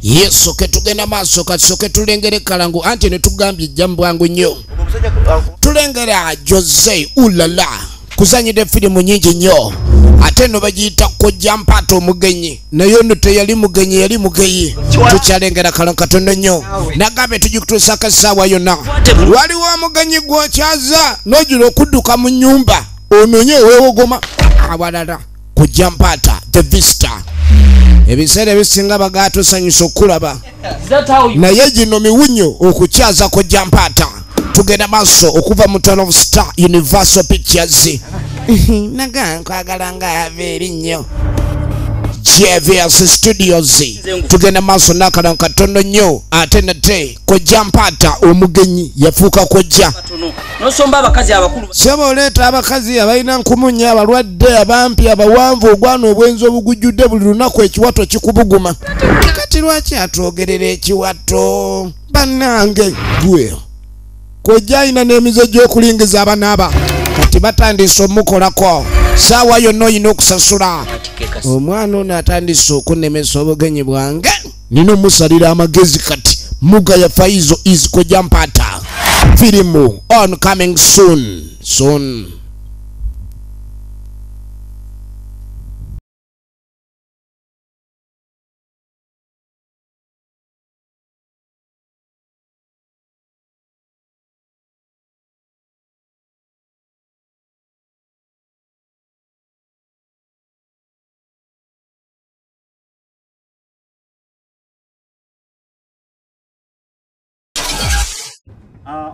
Yesu ke tugenda maaso kati tulengere kalangu anti ne tugambye jambwangu nnyo. Tulengera Jose ulala kuzanyidde firimu nyingi nnyo ate no bagiyita Kojja Mpaata omugenyi naye nno teyali mugenyi yali mugeyi. Tukyalengera kalangu katono nnyo nagambye tujikutuusako essaawa yonna. Waliwo omugenyi gw'okyaza n'ojula okudduka mu nnyumba ononye weewogoma awalala. Kojja Mpaata the Vista ebiseera ebisinga bagatusanyusa okulaba naye gino miwunyo okukyaza Kojja Mpaata. Tugenda maaso okuva mu Town of Star Universal Pictures. Naga nkwagala nga ava erinnyo JVS Studios. Tugenda maaso n'akalango katono nnyo ate nate Kojja Mpaata omugenyi yafuuka kojja. Sebo oleeta abakazi abalina nkumunya abalwadde abampi abawanvu ogwana obwenzi obugujjudde buli lunaku ekiwato kikubuguma. Kati lwaki atwogerera ekiwato bannange gwe? Kojja alina n'emize gy'okulingiza abanaaba kati batandise omukolako saawa yonna oyina okusasula. Omwana ono atandise okunnemesa obugenyi bwange nina omusalira amagezi kati. Muga ya Faizo is Kojja Mpaata firimu on coming soon soon.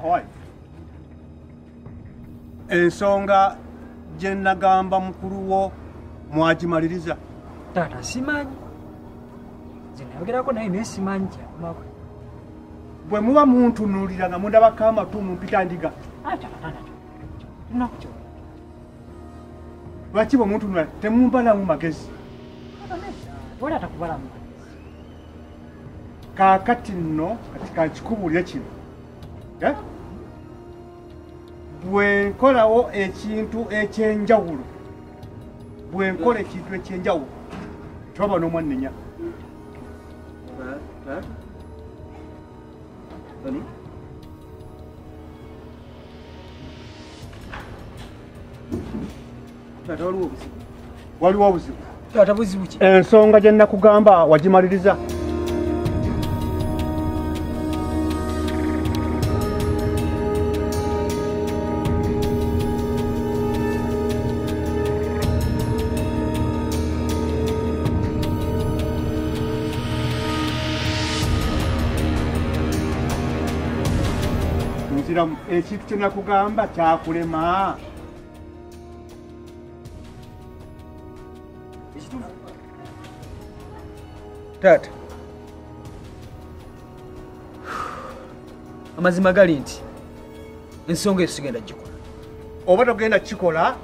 Oi. Ensonga gye nagamba mukulu wo mwagimaliriza. Taata simanyi. Nze nayogerako naye naye simanyi kyakomako. Bwe muba muntunuulira nga mundabako amatu mumpita ndiga. Lwaki bwe muntunuulira temumbalamu magezi? Tewali atakubalamu magezi. Kaakati nno kati kankikubuulire kino. Bwe nkolawo ekintu ekyenjawulo, bwe nkola ekintu ekyenjawulo tewaba n'omwannenya. Waliwo obuzibu. Ensonga gye nakugamba wagimaliriza. Ekintu kye nakugamba kyakulema. Taata, amazima gali nti ensonga eyo sigenda kugikola. Oba togenda kukikola,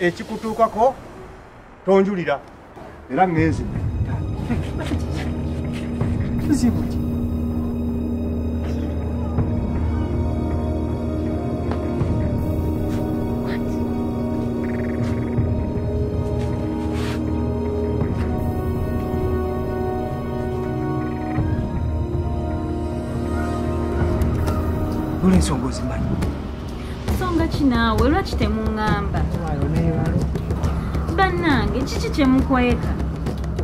ekikutuukako tonjulira era ŋŋenze. Kizibu ki? Ensonga ozimanyi. Nsonga ki naawe lwaki temuŋŋamba? Bannange kiki kye mukweka?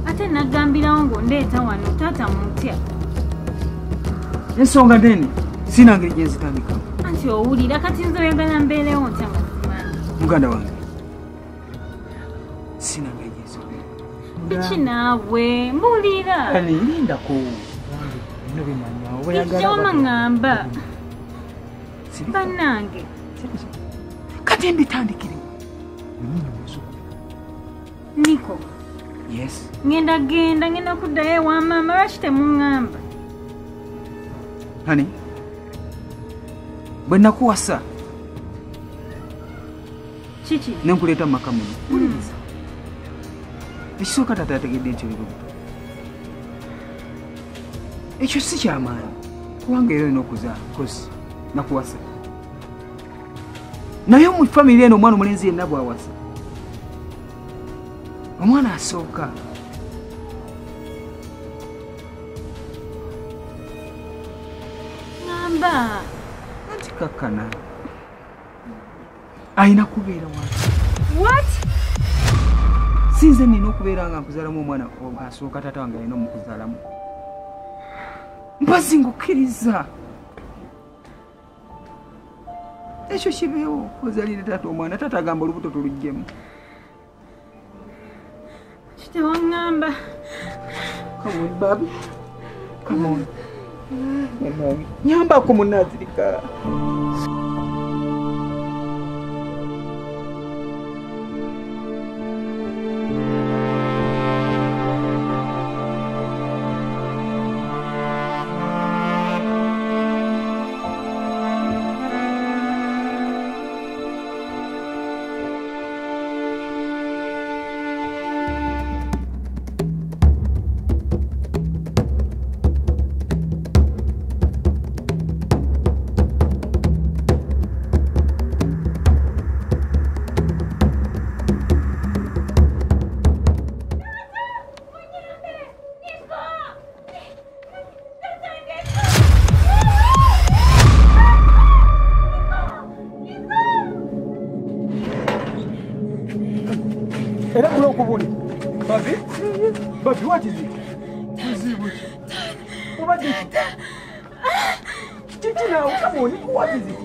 Ate nagambirawo ng'ondeeta wano taata mutya. Ensonga nnene sina ngeri gye nzitandikamu. Anti owulira kati nze oyagala mbeerewo ntya nga simanyi. Muganda wange sina ngeri gye nsobola. Biki naawe mbuulira. Lindako. Kyoma ŋŋamba. Bannange kati mbitandikire. Niko. Yes. Ngenda genda kuddayo ewa maama lwaki temuŋŋamba? Honey, bwe nakuwasa kiki ne nkuleeta mu maka muno. Wuliriza. Ekisooka taata yategedde nti oli lubuto. Ekyo si kyamaanyi kubanga era olina okuzaala kozi nakuwasa. Naye mu famire eno omwana omulenzi yenna bw'awasa omwana asooka Tewaŋŋamba. Anti kakkana. Alina kubeera wano. What? Sinze nina okubeera nga nkuzaalamu omwana asooka taata wange alina omukuzaalamu. Mpazi ngukkiriza. Ekyo kibeewo ozaalire taata omwana, taata agamba olubuto tuluggyemu. Tewaŋŋamba. Come on, baby. Come on. Nyambako munnazirika. Babi, what is it? Chichi now, come on, what is it?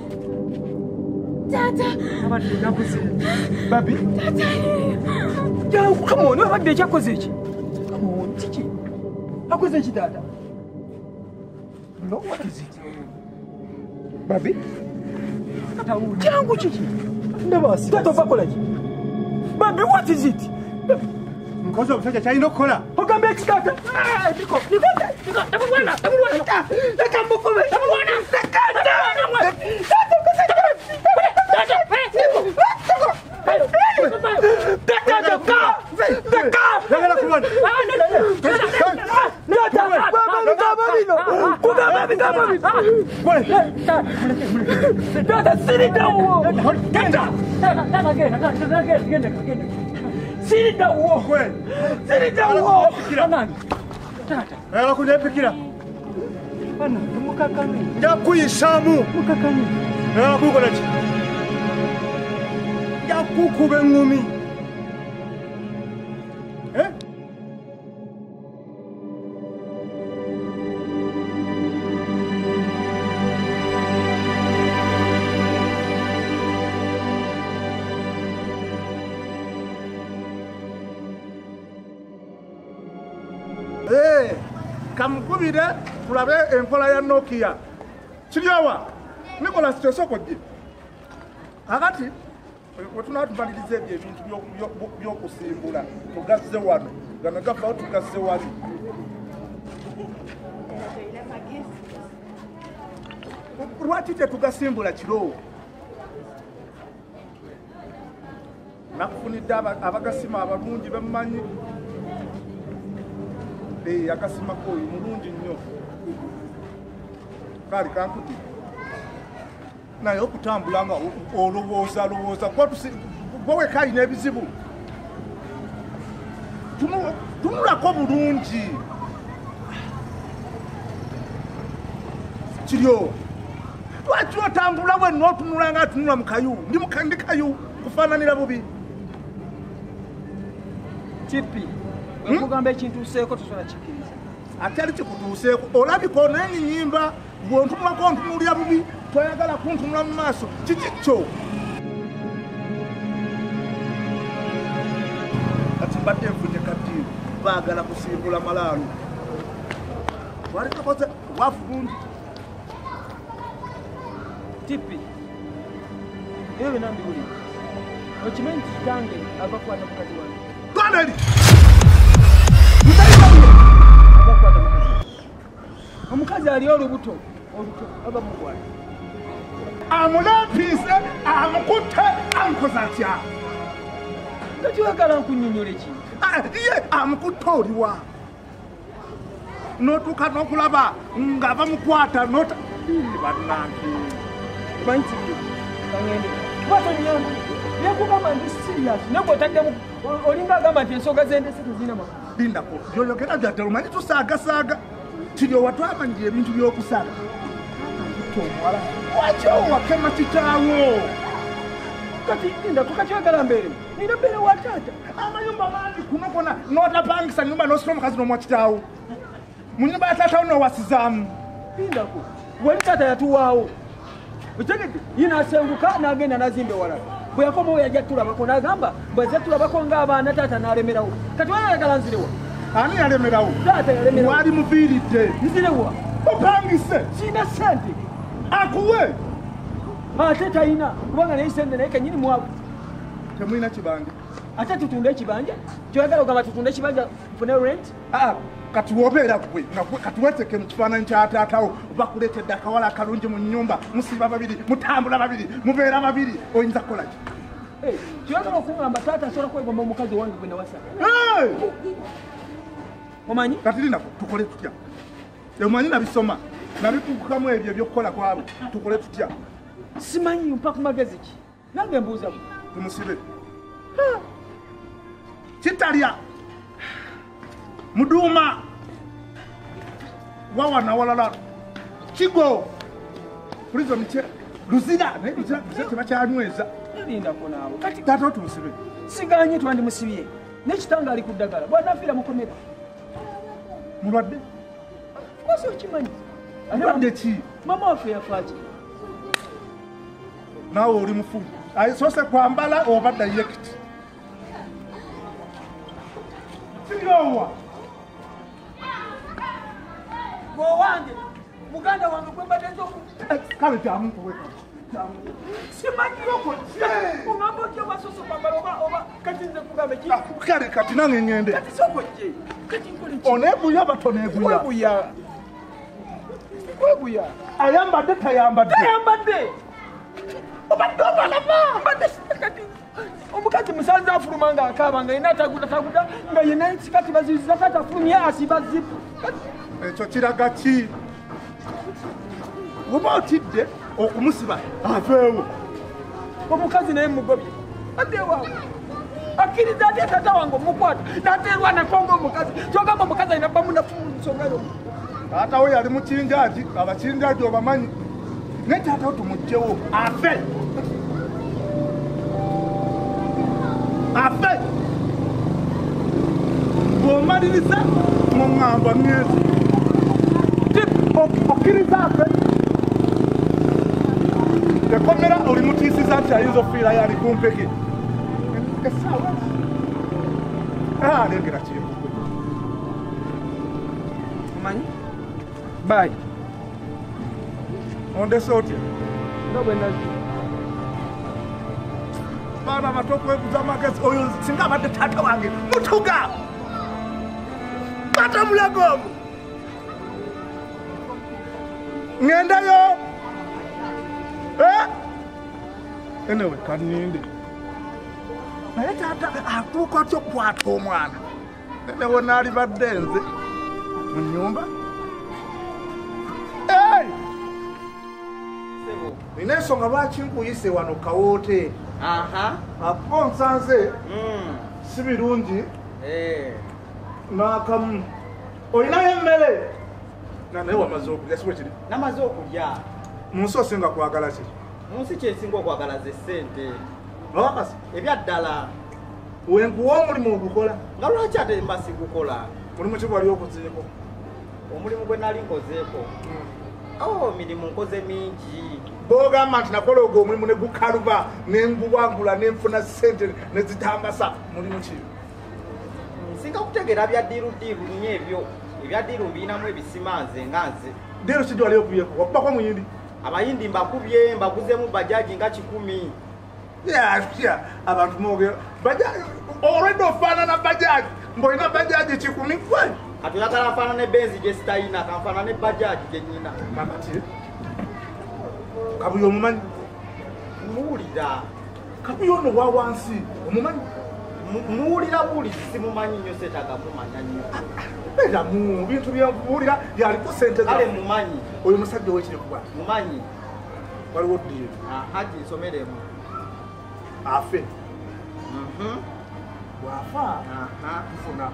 Tata. Babi? Tata. Come on, what did you say? Come on, Chichi. How could you Tata? No, what is it? Babi? Jangu Chichi. Never see. Tata Babi, what is it? Nkozo omusajja kyalina okukola. Ogamba ekikata. Niko, niko, niko, tamulwana, tamulwana. Leka mukube, tamulwana. Leka, Njakukuba engumi. Kamukubire tulabe enkola ya Nokia. Kiryowa Nicholas Kyosoko gye. Akati wetunaatumaliriza ebyo ebintu by'okusimbula tugazze wano gano gavawo tugazze wali. Lwaki tetugasimbula kiro? Nakufunidde abagasima abalungi bemmanyi. Akasimako oyo mulungi nnyo. Kale kankuti naye okutambula nga olowooza lowooza gwe weka alina ebizibu. Tunulako bulungi. Kiryo lwaki otambula wenna otunula nga atunula mu kayu? Ndi kayu kufaananira bubi. Tipi. Nkugamba ekintuuseeko tosobola kikkiriza. Ate ali kikutuuseeko olabika onenyinyimba bw'ontunulako ontunuulira bubi toyagala kuntunula mu maaso kiki kyo? Kati mbadde nfunye katiiro baagala kusimbula malaalo. Twali tukoze bwafu bungi. Tipi ebyo byonna mbiwulira. Okimanyi nti kitange ava kukwata mukazi wange. Twala eri! Omukazi ali olubuto oluto aba mugwala. Amulampiise, amukutte, amukoze atya? Tokiwagala nkunnyonnyola ki? Ye amukutte oliwa? N'otuuka n'okulaba nga bamukwata n'ota... Bannange. Manyi kibyo, kaŋŋende. Kuba tonnyamba. Nekugamba ndi serious naye gw'otaddemu olinga agamba nti ensonga z'endese tezirina makulu. Lindako, by'oyogera bya ddala omanyi tusaagasaaga. Kiryowa twamanyira ebintu by'okusaaga. okutta omuwala. Lwaki owakema kitaawo? Kati linda tukakyagala mbeere. Nina mbeere wa taata. Amayumba mangi kuno kona n'otapangisa nyumba n'osula omukazi n'omuwa kitaawo. Mu nyumba ya taatawo n'owasizaamu. Lindako. Wali taata yatuwaawo. Otegedde ye n'asenguka n'agenda n'azimba ewalala. Bwe yakomawo yajja tulabako n'agamba bw'ajja tulabako ng'abaana taata n'alemerawo. Kati wayagala nzirewa? Ani yalemerawo? Taata yalemerawo. Wali muviiridde. Nzirewa? Opangise. Sina ssente. Akuwe. Ate talina kubanga naye ssente naye kennyini mwavu. Temulina kibanja. Ate tutunde ekibanja? Kyoyagala ogamba tutunde ekibanja nfune rent? Aa kati wobeera gwe kati weeteke mu kifaananyi kya taatawo bakuleetedde akawala akalungi mu nnyumba musiba babiri mutambula babiri mubeera babiri oyinza kukola ki? Kyoyagala okungamba taata asobola kwegomba omukazi owange gwe nawasa? Omanyi? Kati linako tukole tutya? Omanyi nabisoma nabikugukamu ebyo ebyokukola kwabo tukole tutya? Simanyi mpa ku magezi ki? Nange mbuuza gwe. Tumusibe. Kitalya. Muduma wawana walala kigo prison che Luzira naye Luzira tebakyanyweza. Lindako naawe. Kati taata tumusibe. Siganye twandimusibye. N'ekitanga ali ku ddagala bw'anaafiira mukomera. Mulwadde? Kosi okimanyi. Mulwadde ki? Mama waffe yafa ki? Naawe oli mufu. Asoose kwambala oba direct? Siryowa. Gwe muganda wange gwe mbadde nza oku kale kyamu nkuweka. Simanyi ongamba otya wasoose kwambala oba kati nze kugambe ki? Kale kati nange ŋŋende. Kati sooka ojje. Kati nkole ki? Oneeguya oba toneeguya? Nkweguya. Nkweguya. Ayambadde tayambadde? Tayambadde. Obadde obalaba. Mbadde kati omukazi musanze afuluma ng'akaaba nga yenna ataguda taguda nga yenna nsikati baziyiza kati afulumye asiba zipu. Ekyo kiraga ki? Oba otidde okumusiba aveewo. Omukazi naye mugobye adde ewaabwe. Akkiriza atya taata wange omukwata n'ateerwanako ng'omukazi kyogamba omukazi alina bba munafu mu nsonga yo. Taata we yali mukinjaagi abakinjaagi obamanyi. Naye taata we tumuggyewo afe. Afe. Bw'omaliriza muŋŋamba ŋŋenze. Okkiriza afe. Ekomera olimutiisiza nti ayinza okufiirayo ali ku mpeke. Essaawa alengera kimbugwe. Omanyi? Bye. Ondese otya? Nga bwe nazze. Baana bato okwebuuza amagezi oyo singa abadde taata wange mutuga. Batamulaga omwo. Ŋŋendayo. Anyway, kaninde. Naye taata atuuka atya okukwata omwana? Ne wonaalibadde nze mu nnyumba. Nina ensonga lwaki nkuyise wano kawooteeri. Akuba onsanze si birungi n'akamu. Olinayo emmere? Naye wamaze okulya si bwe kiri? Namaze okulya. Mu nsi osinga kwagala ki? Mu nsi kyensinga okwagala ze ssente. Wakasi? Ebyaddala. Wenkuwa omulimu ogukola? Nga lwaki ate mba sigukola? Mulimu ki gwali okozeeko? Omulimu gwe nali nkozeeko. Mirimu nkoze mingi. Bw'ogamba nti nakola ogwo omulimu ne gukaluba ne nguwangula ne nfuna ssente ne zitambasa mulimu ki? Nsinga kutegeera bya ddiiru ddiiru nnyo ebyo. Ebya ddiiru mbirinamu ebisima nze nga nze. Ddiiru ki gy'wali okubyeko? Wakubako muyindi? Abayindi mbakubye mbaguzemu bajaji nga 10. Abantu mwogera olwedde ofaanana bajaji ng'olina bajaji 10 gwe. Kati oyagala nfaanane benzi gye sitalina kanfaanane bajaji gye nnyina. Kakati Kabuye omumanyi? Muwulira. Kabuye ono wa wansi omumanyi? Muwulira buwulizi simumanyi nnyo seetaaga mumanya nnyo. Beera mu bintu byenkubuulira yaliko ssente Kale mumanyi. Oyo musajja ow'ekirekuba. Mumanyi. Waliwo ddiiru. Haji nsomeremu. Afe. Bw'afa tufuna.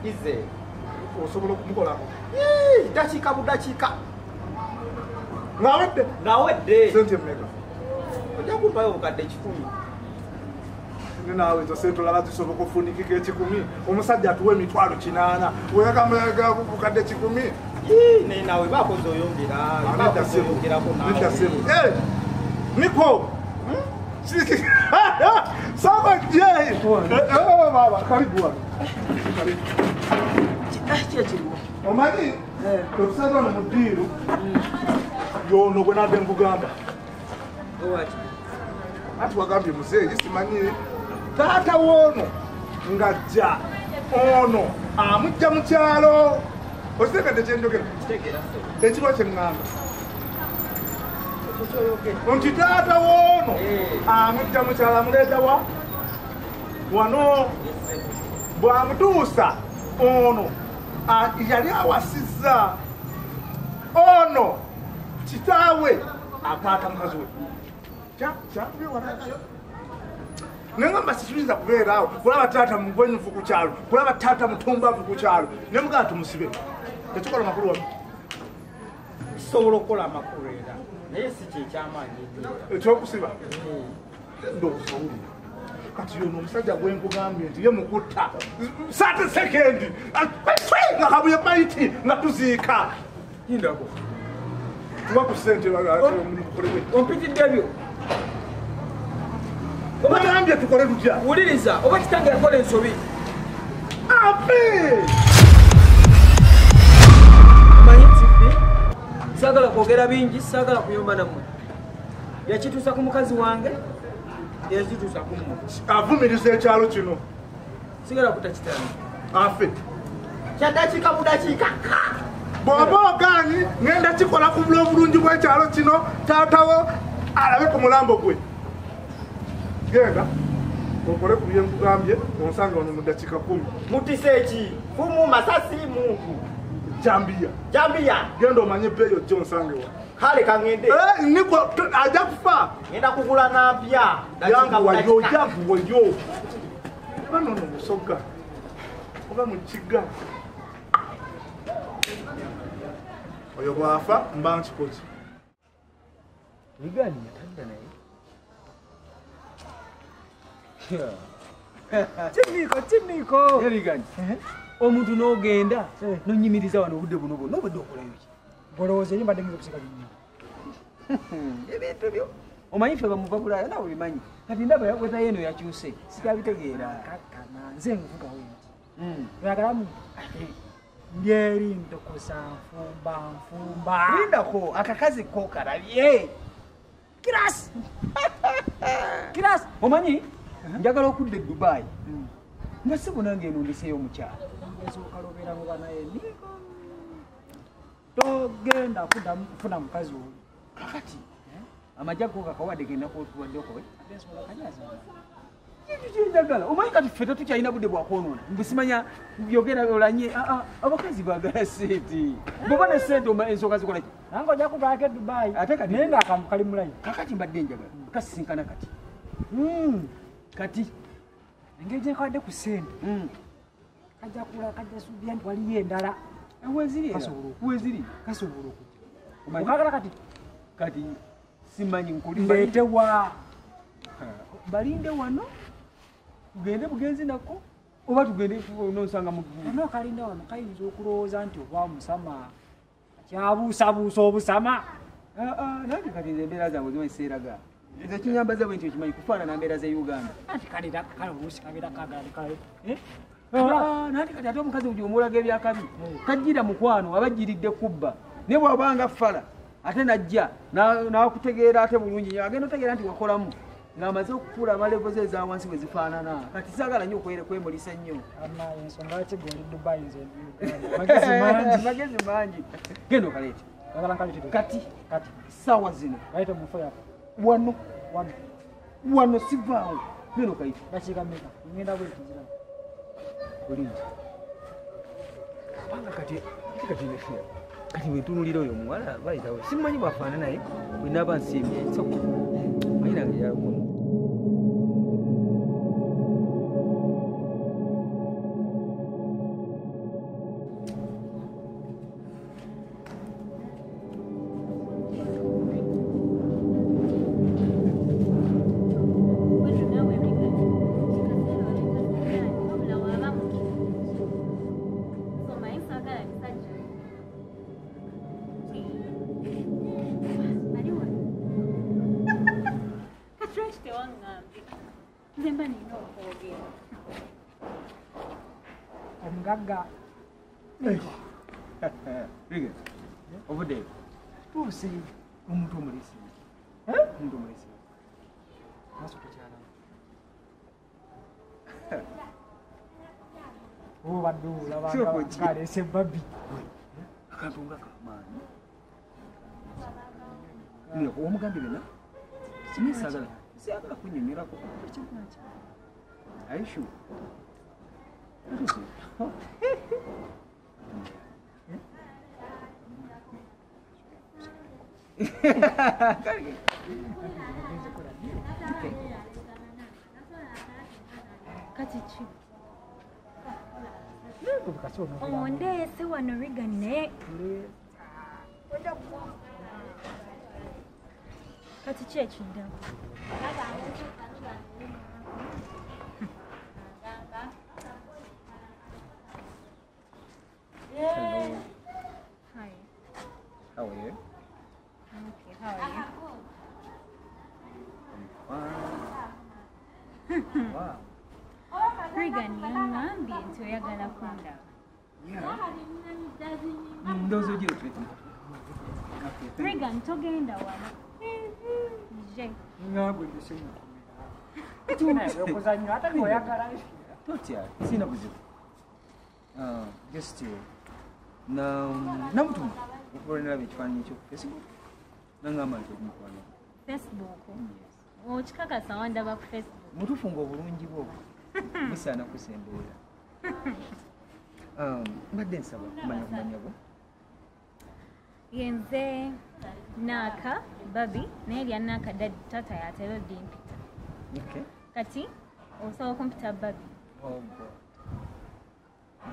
Ize. Osobola okumukolako? Dakiika bu dakiika. Ngawedde. Ngawedde. Sente mmeka? Ojja kumpayo obukadde 1,000. Naawe ezo sente olaba zisoboka ofunikika 1,000. Omusajja atuwa emitwalo 800. Weyakamulaga obukadde 1,000. Yee, naye naawe bakoze oyongera. Bakoze oyongerako naawe. Eh! Niko! Sawa je! Baba, karibu wano. Karibu. Omanyi, omusajja ono mu ddiiru y'ono gwe nadde nkugamba. Ati wagambye muzeeyi simanyi taata w'ono ng'ajja ono amujja mu kyalo. Okitegedde kye njogera? Ekiriwo kye ŋŋamba. Nti taata w'ono amujja mu kyalo amuleeta wa? Wano bw'amutuusa ono yali awasizza ono kitaawe akwata mukazi we. Nengamba sikiyinza kubeera awo kulaba taata mugwenyufu ku kyalo, kulaba taata mutumbavu ku kyalo, ne mugamba tumusibe. Tekikola makulu wano. Kisobola okukola amakulu era naye si kyekyamaanyi ekyokusiba. Ndowooza owulira. Kati yono omusajja gwe nkugambye nti ye mukutta 30 seconds nga kabuye maiti nga tuziika. Yindako. Tuwa ku ssente ompitidde ebyo. Obagambye tukole tutya? Wuliriza oba kitange yakola ensobi. Ape! Omanyi nti saagala kwogera bingi, saagala kuyomba nammwe. Yakituusa ku mukazi wange, yakituusa ku mmwe. Avumiriza ekyalo kino. Sigala kuta kitange. Afe. Kya dakiika bu dakiika. Bw'oba ogaanyi ngenda kikola ku bulungi bw'ekyalo kino, taatawo alabe ku mulambo gwe. Genda okole ku bye nkugambye, onsange wano mu dakiika 10. Mutise ki? Fumu, masasi, muntu. Jambiya. Jambiya. Genda omanye ebbeeyi ojje onsange wa. Kale kaŋŋende. Niko ajja kufa. Ngenda kugula nampya. Yanguwayo, yanguwayo. Oba nono musoga. Oba mukiga. Oyo bw'afa mba nkikoze. Ligani yatadda naye. Kiniko, kiniko. Ligani. Omuntu n'ogenda n'onyimiriza wano obudde buno bwonna obudde okolayo ki? Golowooza eri mbadde ngenza okuseka binnya. Ebintu byo. Omanyi ffe bamuva Bulaaya naawe obimanyi. Kati ndaba weta eno yakyuse. Sikyabitegeera. Kakkana nze nvuga wenti. Oyagalamu ndi ndokosa nfumba nfumba. Lindako akakazi ko kalabye. Kirasi! Kirasi! Omanyi njagala okudda e Dubai. Nga si bunange eno ndeseeyo omukyala. Esooka lobeera mu banaye niko. Togenda kuddamu kufuna mukazi oyo. Kakati amajja go gakawadde genda kutuwadde okowe. Ate nsobola kanyaza. Kintu kyenjagala. Omanyi kati ffe tetukyalina budde bwa kwonoona. Mbu simanya byogera olanye. Abakazi baagala ssente. Bw'oba ne ssente ensonga zikola ki? Nange ojja kuvaako e Dubai. Ate kati naye ng'akantu kali mulayi. Kakati mbadde njagala. Kasisinkana kati. Kati engeri gye nkawadde ku ssente. Kajja kula kajja suubira nti waliyo endala. Weeziri era. Weeziri. Kasobola okujja. Okagala kati? Kati simanyi nkuli. Ndeete wa? Balinde wano. Tugende bugenzi nako oba tugende nonsanga mu. Ano kalinda wano kayinza okulowooza nti oba musama. Kyabuusabuusa obusama. Nange kati nze embeera zange ozimanyi seeraga. Nze kinyambaza bwe nti okimanyi kufaanana mbeera z'e Uganda. Anti kale kale oluusi kabeera kaagala kale. Nanti kati ate omukazi omulaga ebyakabi tajjira mukwano aba ajjiridde kubba naye bw'abanga fala ate najja n'akutegeera ate bulungi agenda otegeera nti wakolamu ng'amaze okukuula amalevo ze eza wansi bwe zifaanana. Kati saagala nnyo okwemulisa ennyo. Ensonga lwaki gwe oli Dubai nze ndi Uganda. Magezi mangi. Magezi mangi. Genda okaleete. Kati kati ssaawa zino. Bayite mu nfo yaffe. Wano. Wano. Wano sivaawo. Genda okayite. Dakiika mmeka? Ngenda bweti nziramu. Olinzi. Kubanga kati kati bwe ntunuulira oyo omuwala bayitawo simanyi bw'afaanana naye bwe naaba nsiimye nsoko manyi nange yakuno. Nze mba nina okwogera. Omugagga. Regan, ovuddeyo. Tuuse omuntu omulesi. Omuntu omulesi. Maaso tokyalamu. Obadde olaba ng'aleese Barbie. Akantu nga kamaanyi. Omugambye byonna? Simanyi saagala. Saagala kunnyonnyolako. Are you sure? Kati ki? Ondeese wano Regan naye. Kati ki ekiddako? Hello. Hi. How are you? I'm okay. How are you? I'm fine. Wow. Regan yaŋŋambye nti oyagala kundaba. Ndowooza ogira otuleke. Regan togenda wala. Nje. Ngambwe ndese mukomera. Okuzannya ate ng'oyagala. Totya, sirina buzibu. Just namutuma okuva lwe nalaba ekifaananyi kyo ku Facebook nangamba nti oli mukwano. Facebook? Okikakasa wandaba ku Facebook? Mutuufu ng'obulungi bwo busaana kusemberera. Mbadde nsaba kumanya kumanya bwo. Yenze Naaka Barbie naye lya Naaka taata y'atera oddimpita. Okay. Kati osobola okumpita Barbie. Oh God.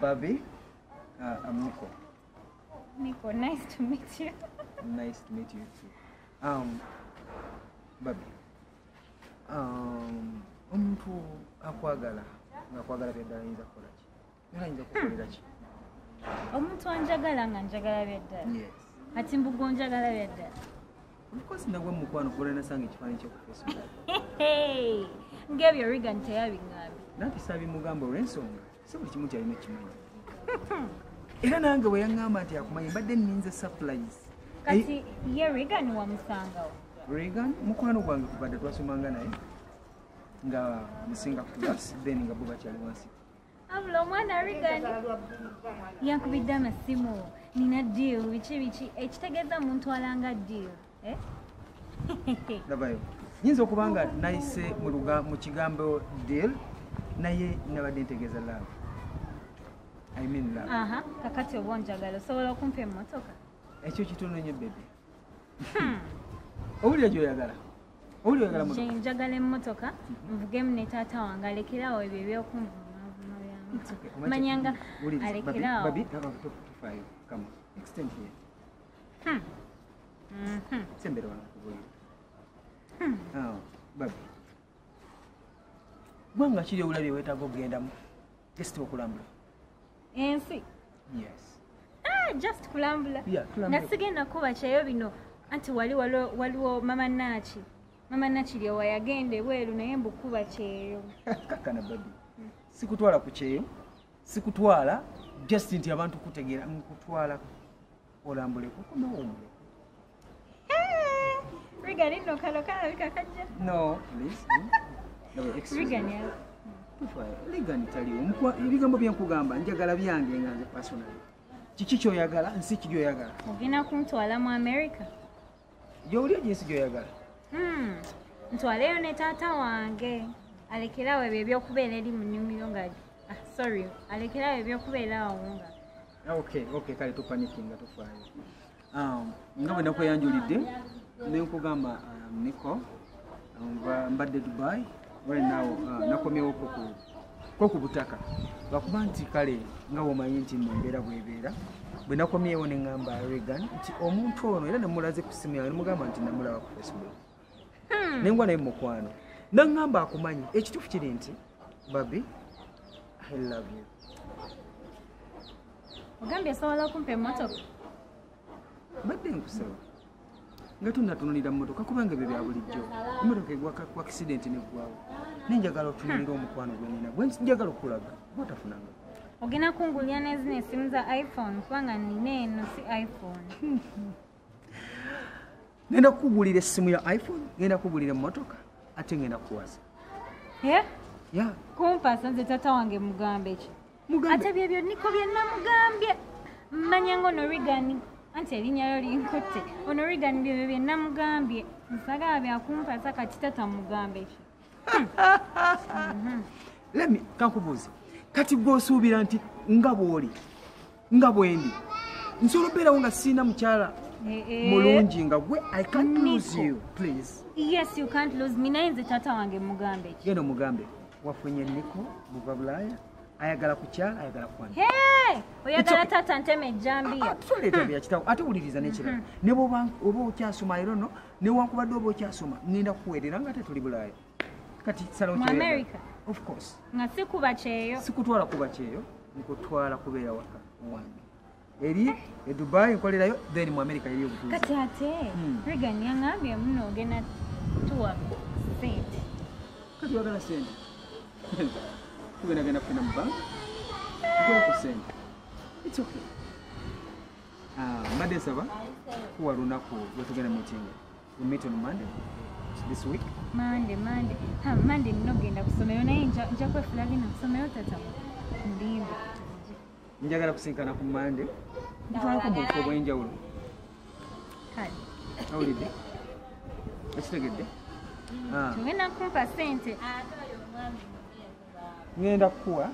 Barbie, I'm Nico. Nico, nice to meet you. Nice to meet you too. Barbie, omuntu akwagala ng'akwagala bya ddala ayinza kukola ki? Era ayinza kukolera ki? Omuntu anjagala nga njagala bya ddala. Yes. Ati mbugo njagala bya ddala. Of course nagwa mu mukwano kuba nasanga ekifaananyi kyo ku Facebook. Ng'ebyo Regan teyabiŋŋambye. Nanti saabimugamba olw'ensonga si buli kimu kyalina kimanyi. Era nange bwe yaŋŋamba nti akumanyi mbadde nninze surprise. Kati ye Regan wamusangawo? Regan mukwano gwange kuva dda twasomanga naye nga musinga class then nga bo bakyali wansi. Abula omwana Regan yankubidde amasimu nina deal biki biki ekitegeeza muntwala nga deal. Labayo nyinza okuba nga nayise mu kigambo deal naye nabadde ntegeeza love. I mean love. Aha, kakati oba onjagala osobola okumpa emmotoka? Ekyo kitono nnyo bebe. Owulira gy'oyagala? Owulira oyagala mmotoka? Nje njagala emmotoka nvugemu ne taata wange alekerawo ebyo ebyokunvumaavuma byange. Manyanga alekerawo. Babi, tofaayo. Come on, extend here. Sembera wano nkubuulire. Babi, ggwanga ki ly'olabye weetaaga okugendamu? Just okulambula. Ensi? Yes. Just kulambula. Yeah, kulambula. Nga sigenda kuba kyeyo bino anti waliwo mama Naaki. Mama Naaki lyowa yagenda ebweru naye mbu kuba kyeyo. Kakkana Barbie. Sikutwala ku kyeyo, sikutwala just nti abantu kutegeera, nkutwala olambuleko okomewummuleko. Regan nno kano kalabika kajja. No, please. No, excuse Regan me. Regan taliwo. Ebigambo bye nkugamba njagala byange nga nze personally. Kiki ky'oyagala, nsi ki gy'oyagala? Ogenda kuntwala mu America? Gy'oli ensi gy'oyagala? Ntwaleyo ne taata wange. Alekerawo ebyo ebyokubeera eri mu nnimiro nga sorry, alekerawo ebyokubeera awo nga. Okay, okay, kale topanikinga tofaayo. Nga bwe nakweyanjulidde ne nkugamba Nico, mbadde Dubai right now, nakomyewo ko ku butaka. Lwakuba nti kale nga bw'omanyi nti nno embeera bw'ebeera, bwe nakomyewo ne ŋŋamba Regan nti omuntu ono era ne mulaze ku ssimu yange ne mugamba nti namulaba ku Facebook. Ne ngwa naye mu mukwano. Naŋŋamba akumanyi. Ekituufu kiri nti Barbie, I love you. Ogambye osobola okumpa emmotoka? Mbadde nkusaba. Nga tunnatunulira mmotoka kubanga ebyo bya bulijjo. Emmotoka egwa ku accident neggwawo. Nenjagala otunulira omukwano gwe nina. Gwe njagala okulaga. Bw'otafunanga. Ogenda kungulira n'ezino essimu za iPhone kubanga nina eno si iPhone. Ngenda kukugulira essimu ya iPhone, ngenda kukugulira emmotoka, ate ngenda kukuwaza. Yeah? Yeah. Kumpasa nze tata wange mugambe ki? Mugambe. Ate byebyo niko bye namugambye. Mmanya ng'ono Regan, anti erinnya lyo linkutte. Ono Regan byebyo bye namugambye. Nsagala byakumpasa kati tata mugambe ki? Let me kankubuuze. Kati gw'osuubira nti nga bw'oli, nga bwendi. Nsobola obeerawo nga sirina mukyala mulungi nga gwe. I can't lose you, please. Yes, you can't lose me. Naye nze tata wange mugambe ki? Genda omugambe. Wafunye Niko muva Bulaaya, ayagala kukyala, ayagala kwana. Hey! Oyagala tata nteme ejjambiya. Toleeta bya kitaawo, ate wuliriza n'ekirala. Ne bw'oba oba okyasoma era no, newankubadde oba okyasoma, ŋŋenda kukuweerera nga tetuli Bulaaya. Kati salawo Mu ky'oyagala. America? Of course. Nga sikuba kyeyo. Sikutwala kuba kyeyo, nkutwala kubeera waka wange. Eri e Dubai nkolerayo, then mu America eri obutuuze. Kati ate Regan yaŋŋambye muno ogenda tuwa ssente. Kati oyagala ssente? Tugenda genda kufuna mu banka. Tukole ku ssente. It's okay. Mbadde nsaba kuwa lunaku lwe tugenda meeting. We meet on Monday this week. Mande, Mande. Ha, Mande nina okugenda ku ssomero naye nja kwefula genda ku ssomero tata ndimba. Njagala kusinkana ku Monday. Ntwalako mu bufo obw'enjawulo. Kale. Owulidde? Okitegedde? Tugenda kumpa ssente. Ngenda kukuwa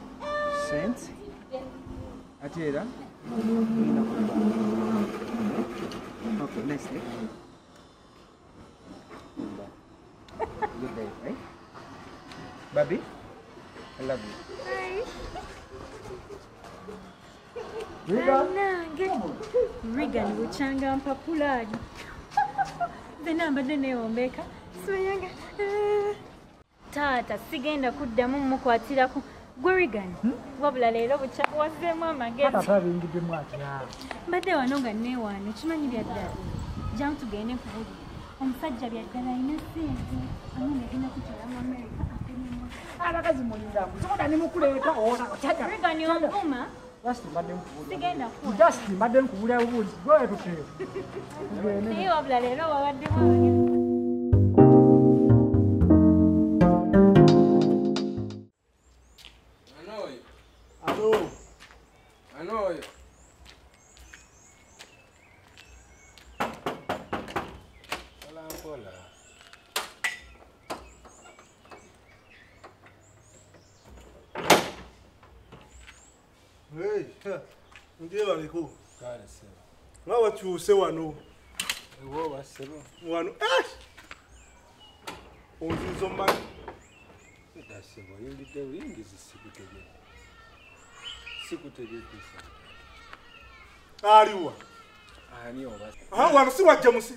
ssente ate era ngenda kukuwa. Okay, nice day. Good day, right? Baby, I love you. Bye. Regan. Bannange. Regan bukyanga mpapula. Nze nambadde neewombeka. Simanyanga. Taata sigenda kuddamu mukwatirako. Gwe Regan, wabula leero bukya wazzeemu amagezi. Taata abiyingiddemu atya? Mbadde wano nga neewaana, okimanyi bya ddala. Jangu tugende nkubuulire. Omusajja bya ddala alina ssente. Amanda agenda kutwala mu America akolemu. Abakazi mulinda nsobola ne mukuleeta okyajja. Regan onvuma. Just mbadde nkubuulira. Sigenda kuwa. Just mbadde nkubuulira bubuulizi. Gwe tuteewo. Tugende. Naye wabula leero wabaddemu amagezi. Alo. Anoyo. Mpola mpola. Hey, ndiye baliko. Kale sebo. Nga wakyuse wano. Ewo basebo. Wano. Onzizo mmanyi. Eda sebo, yingidde buyingizi sikutegedde. Sikutegedde sebo. Aliwa. Ani oba? Wano si wa James.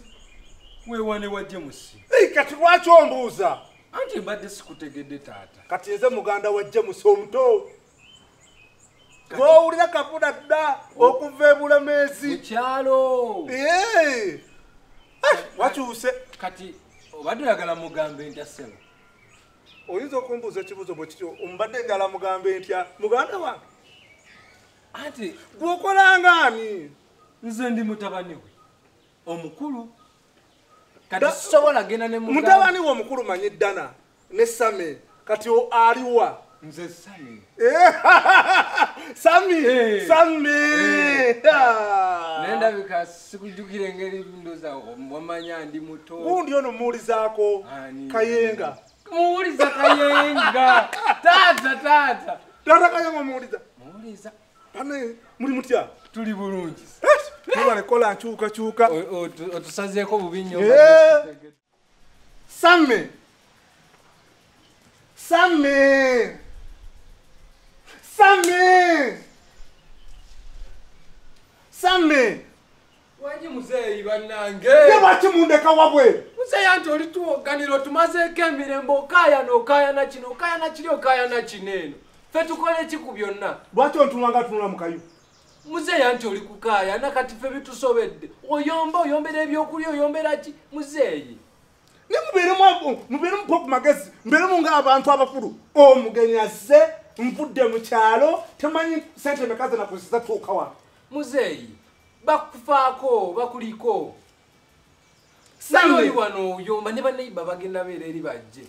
Wewane wa James. Kati lwaki ombuuza? Anti mbadde sikutegedde taata. Kati nze muganda wa James omuto. Gw'owulira kafuna dda okuva e Bulemeezi. Mu kyalo. Wakyuse. Kati obadde oyagala mugambe ntya ssebo? Oyinza okumbuuza ekibuuzo bwe kityo, mbadde njagala mugambe ntya muganda wange? Anti gw'okola ng'ani? Nze ndi mutabani we omukulu. Kati sisobola genda ne muganda. Mutabani we omukulu manyi Ddana ne Same. Kati aliwa? Nze Sami. Sami, Sami. Naye ndabika sikujjukira engeri ndowooza wamanya ndi muto. Gundi ono mmuwulizaako Kayenga. Muwuliza Kayenga. Taata, taata. Taata Kayenga omuwuliza? Muwuliza. Bane muli mutya? Tuli bulungi. Tubale kola nkyukakyuka. Otusazeeko bubi nnyo. Sami. Sami. Sami. Sami. Wangi muzeeyi bannange. Ye lwaki mundeka wabwe? Muzeeyi anti olituwoganira otumazeeko emirembe okaayana okaayana kino okaayana kiri okaayana kino eno. Ffe tukole ki ku byonna? Lwaki ontunula nga tunula mu kayu? Muzeeyi anti oli kukaaya nakati ffe bitusobedde. Oyomba oyombera ebyokulya oyombera ki muzeeyi? Ne mubeeremu ku magezi, mubeeremu ng'abantu abakulu. Omugenyi azze nvudde mu kyalo temanyi ssente mmeka ze nakozesa tuuka wano. Muzeeyi bakufaako bakuliko. Naye oli wano oyomba ne banneiba bagenda beera eri bajje.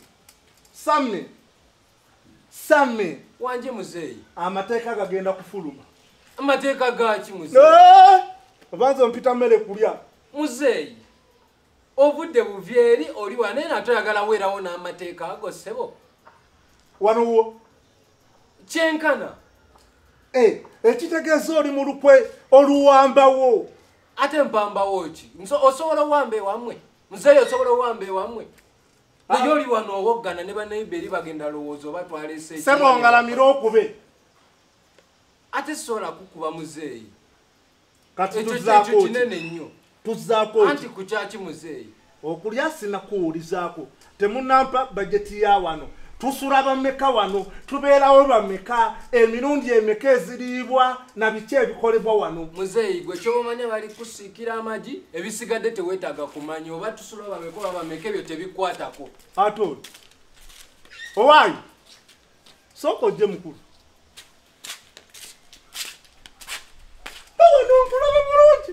Samme wanje muzeeyi. Amateeka gagenda kufuluma. Amateeka gaki muzeeyi? Obanza ompita mmere kulya. Muzeeyi ovudde buvi eri oli wano eno ate oyagala weerawo n'amateeka ago ssebo. Wano wo kyenkana. Ekitegeeza oli mu lukwe oluwambawo. Ate mpambawo ki? Osobola owamba ewammwe? Muzeeyi osobola owamba ewammwe? Naye oli wano owoggana ne banneiba eri bagenda lowooza oba twaleese eki. Ssebo ngalamira okube. Ate sobola kukuba muzeeyi. Kati tuzzaako ekyo kinene nnyo. Tuzzaako anti ku kyaki muzeeyi? Okulya sinakuwulizaako. Temunnampa bajeti ya wano. Tusula bameka wano, tubeerawo bameka, emirundi emeka eziriibwa na biki ebikolebwa wano. Muzeeyi gwe ky'obamanya bali kusiikira amagi, ebisigadde teweetaaga kumanya oba tusula bameka oba bameka ebyo tebikwatako. Ate oli owaayi sooka ojje mukulu. Ono nkulaba bulungi.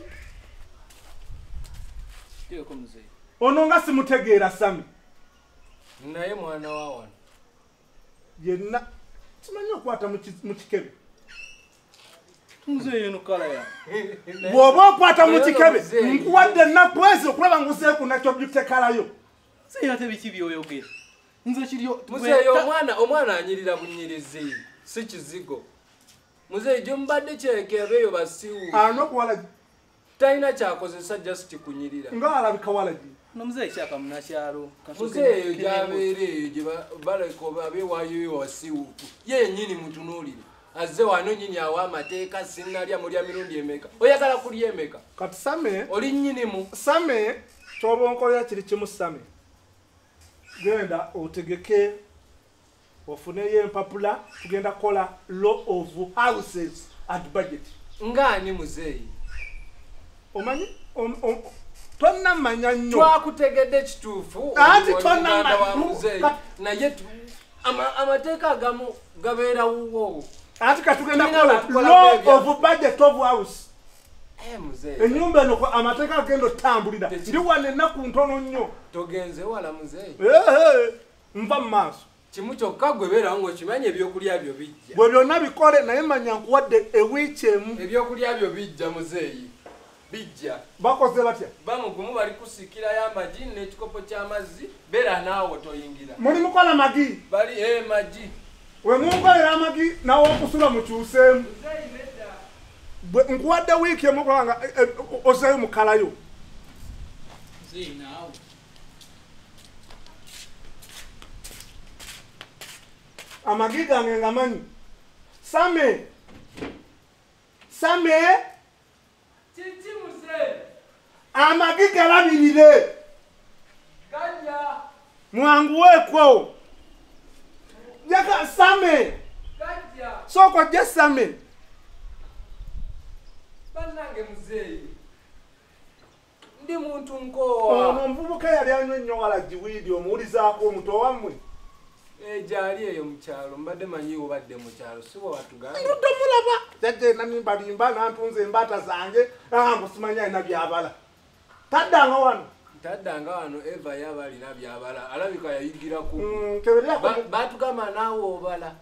Ono nga simutegeera Sami. Naye mwana wa wano. Yenna simanyi okwata mu kikebe. Muzeeyi eno kala ya. Bw'oba okwata mu kikebe nkuwadde ennaku ezi okulaba ng'oseeku nakyo byutekalayo. Muzeeyi ate biki by'oyogera? Nze kiryo. Muzeeyi omwana anyirira bunyirizi si kizigo. Muzeeyi gye mubadde kireke eyo basiwu. Anoku walagi. Talina kyakozesa just kunyirira. Nga alabika walagi. No muzeeyi kyaka munnakyalo. Muzeeyi eyo gy'abeera eyo gye baleka abeewaayo wasiwuufu. Ye yennyini mutunuulire. Azze wano nnyini awa amateeka sinnalya mulya mirundi emeka. Oyagala kulya emeka? Kati Same. Oli nnyinimu. Same ky'oba onkolera kiri kimu Same. Genda otegeke ofuneyo empapula tugenda kukola law of houses and budget. Ng'ani muzeeyi? Omanyi tonnamanya nnyo. Twakutegedde kituufu. Anti tonnamanya. Naye amateeka agamu gabeera wuwo. Anti katugenda kukola law of budget of house. Muzeeyi. Ennyumba eno amateeka agenda otambulira. Ndi wano ennaku ntono nnyo. Togenze wala muzeeyi. Nva mu maaso. Kimu kyokka gwe beerawo ng'okimanyi ebyokulya byo bijja. Bwe byonna bikole naye manya nkuwadde ewiiki emu. Ebyokulya byo bijja muzeeyi. Bijja. Bakoze batya? Bamugumu bali kusiikirayo amagi n'ekikopo ky'amazzi beera naawe toyingira. Muli mukola magi? Bali magi. We munkolera amagi nawe okusula mukyuseemu. Nkuwadde wiiki emu okulaba nga ozeeyo mukalayo. Muzeeyi naawe. Amagi gange ngamanyi. Same. Same. Kiki muzeeyi? Amagi galabirire. Gajja. Mwanguweeko. Jaka Same. Gajja. Sooka ojje Same. Bannange muzeeyi. Ndi muntu nkoowa. Ono omuvubuka yali anywa ennyo walagi wiidi omuwulizaako omuto wammwe. Gyali eyo mu kyalo mbadde manyi obadde mu kyalo si bwe batugambye. Ndudde mulaba. Jjajja nanimbalimba nantunza embaata zange ngu simanyi alina by'abala. Taddanga wano. Taddanga wano Eva yaba alina by'abala alabika yayigira ku. Baatugamba naawe obala.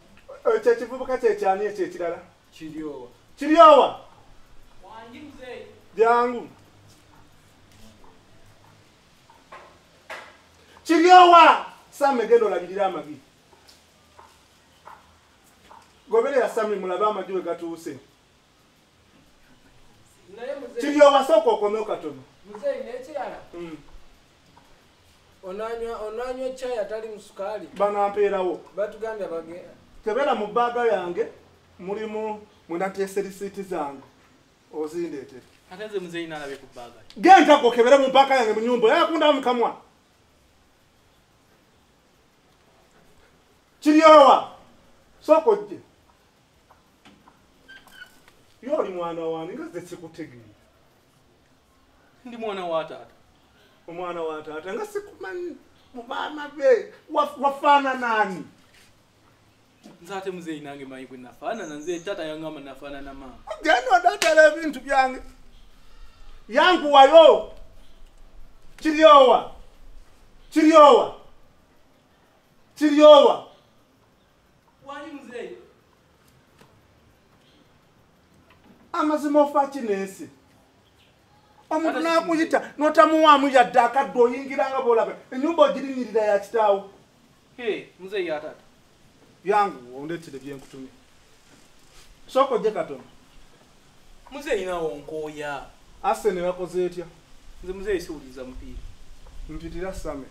Ekyo ekivubuka kye kyani ekyo ekirala? Kiryowa. Kiryowa? Wangi muzeeyi. Jangu. Kiryowa! Same genda olabirire amagi. Goberera Sami mulabe amagi we gatuuse. Kiryowa sooka okomewo katono. Muzeeyi n'ekirala. Onanywa chai atali musukaali. Banampeerawo. Batugambye bagenda. Tebera mu bbaaga yange mulimu mwenateesa risiiti zange ozindeetere. Ate nze muzeeyi nalabe ku bbaaga. Genda okebere mu bbaaga yange mu nnyumba yakunda mu kamwa. Kiryowa sooka ojje. Yo oli mwana wange nga nze sikutegeera. Ndi mwana wa taata. Omwana wa taata nga sikumanyi mu baana be wafaanana ani? Nze ate muzeeyi nange manyi bwe nafaanana, nze taata yangamba nafaanana maama. Genda ondeetera ebintu byange. Yanguwayo. Kiryowa. Kiryowa. Kiryowa. Wali muzeeyi? Amazima ofa ki n'ensi? Omuntu n'akuyita n'otamuwaamu yadde akadde oyingira nga bw'olaba ennyumba ogirinyirira ya kitaawo. Muzeeyi ya taata. Yangu ondeetere bye nkutumye. Sooka ojje katono. Muzeeyi naawe onkooya. Arsenal yakoze etya? Nze muzeeyi siwuliriza mupiira. Mpitira Same.